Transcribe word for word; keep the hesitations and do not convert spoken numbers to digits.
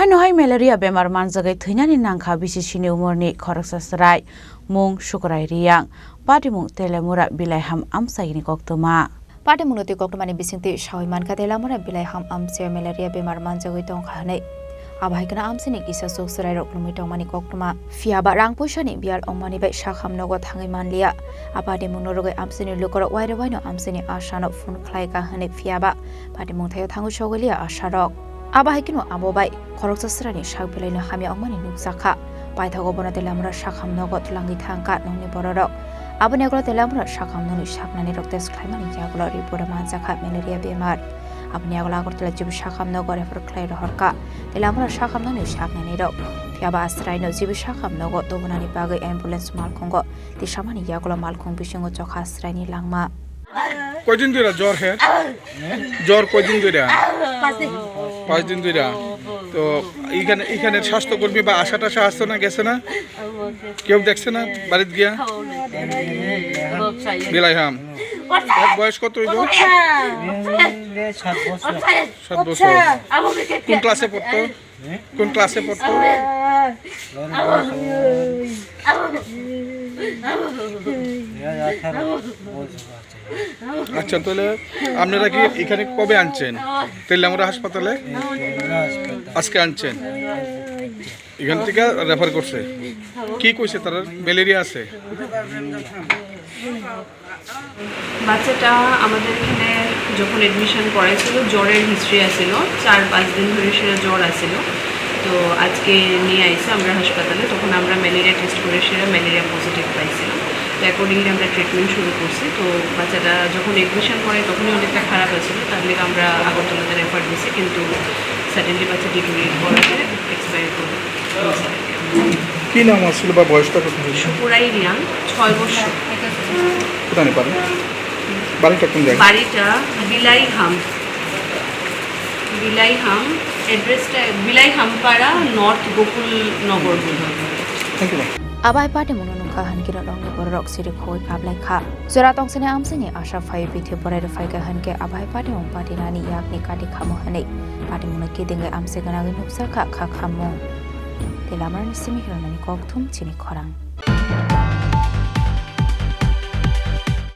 Nohai malaria bemar manjagwi thwinani nangkha B C C ni umorni khoroksa chwrai, mung Sukurai Riyang, patimung Telemura Bilaiham amchaini koktwma. Patimungno twi koktwmani bisingtwi sawi mankha Telemura Bilaiham amchaio malaria bemar manjagwi tongkha hwnwi. Abo hai kheno amchaini kisa chuk chwrairok lumwi tongmani koktwma. Phiyaba rang puisani biyal wngmani bai sakham nogo thangwi manliya. A patimungno rwgwi amchaini lukurok wairok waino amchaini asano phone khlaikha hwnwi phiyaba patimung thaio thangwi sogwiliya asarok. Abo hai kheno abo bai khoroksa chwraini sak belaino hamya wngmani nukjakha. Paithago bono Telemura sakham nogo twlangwi thangkha nokni bororok. Aboni yagulo Telemura sakham nokni saknanirok test khlaimani yagulo report-o manjakha malaria bemar. Aboni yagulo Agartala G B sakham nogo refer khlai rohorkha Telemura sakham nokni saknanirok. Phiyaba a chwraino G B sakham nogo tubunani bagwi ambulance malkhungo tisamani yagulo malkhung bisingo chokha chwraini langma. কয়দিন ধরে জ্বর হের? জ্বর কয়দিন ধরে? পাঁচ দিন। পাঁচ দিন ধরে। তো এখানে, এখানে স্বাস্থ্যকর্মী বা আশা টাশা আসছে না, গেছে না? কেউ দেখছে না বাড়িত গিয়া? বিলাইহাম। এর বয়স কত হইব? সাত বছর। সাত বছর। কোন ক্লাসে পড়তো? কোন ক্লাসে পড়তো? আচ্ছা, তাহলে আপনারা কি এখানে কবে আনছেন? তেলিয়ামুড়া হাসপাতালে? আজকে আনছেন? এখান থেকে রেফার করছে। কি কইছে তারা? ম্যালেরিয়া আছে? বাচ্চাটা আমাদের এখানে যখন অ্যাডমিশন করাইছিল, জ্বরের হিস্ট্রি আছিল, চার পাঁচ দিন ধরে সেটা জ্বর আছিল। তো আজকে নিয়ে আইছে আমরা হাসপাতালে, তখন আমরা ম্যালেরিয়া টেস্ট করে সেটা ম্যালেরিয়া পজিটিভ পাইছিল। তো অ্যাকর্ডিংলি আমরা ট্রিটমেন্ট শুরু করছি। তো বাচ্চাটা যখন অ্যাডমিশন করাই তখনই অনেকটা খারাপ আছিল, তার লেগে আমরা আগরতলাতে রেফার দিছি, কিন্তু সাডেনলি বাচ্চা ডিটোরিয়েট করাতে এক্সপায়ার করে। কি নাম আছিল বা বয়সটা কত হয়েছে? সুপুরাই রিয়াং, ছয় বছর। কোথায় বাড়ি? বাড়িটা কোন জায়গায়? বাড়িটা বিলাইহাম, বিলাইহাম, অ্যাড্রেসটা বিলাইহাম পাড়া, নর্থ গোকুল নগর বোধহয়। Thank you, ma'am. Abai patimungno nukha hwnkhe norokni bororok siri khogwi kaplaikha. Jora tongsini amchaini asha phaiwi bithi borai rwphaikha hwnkhe abai patimung patinani yakni kati khamo hwnwi patimungno kidingwi amchai gwnangwi nukjakha kha khammung. Tei lamarani simi hironani kokthum chini khorang.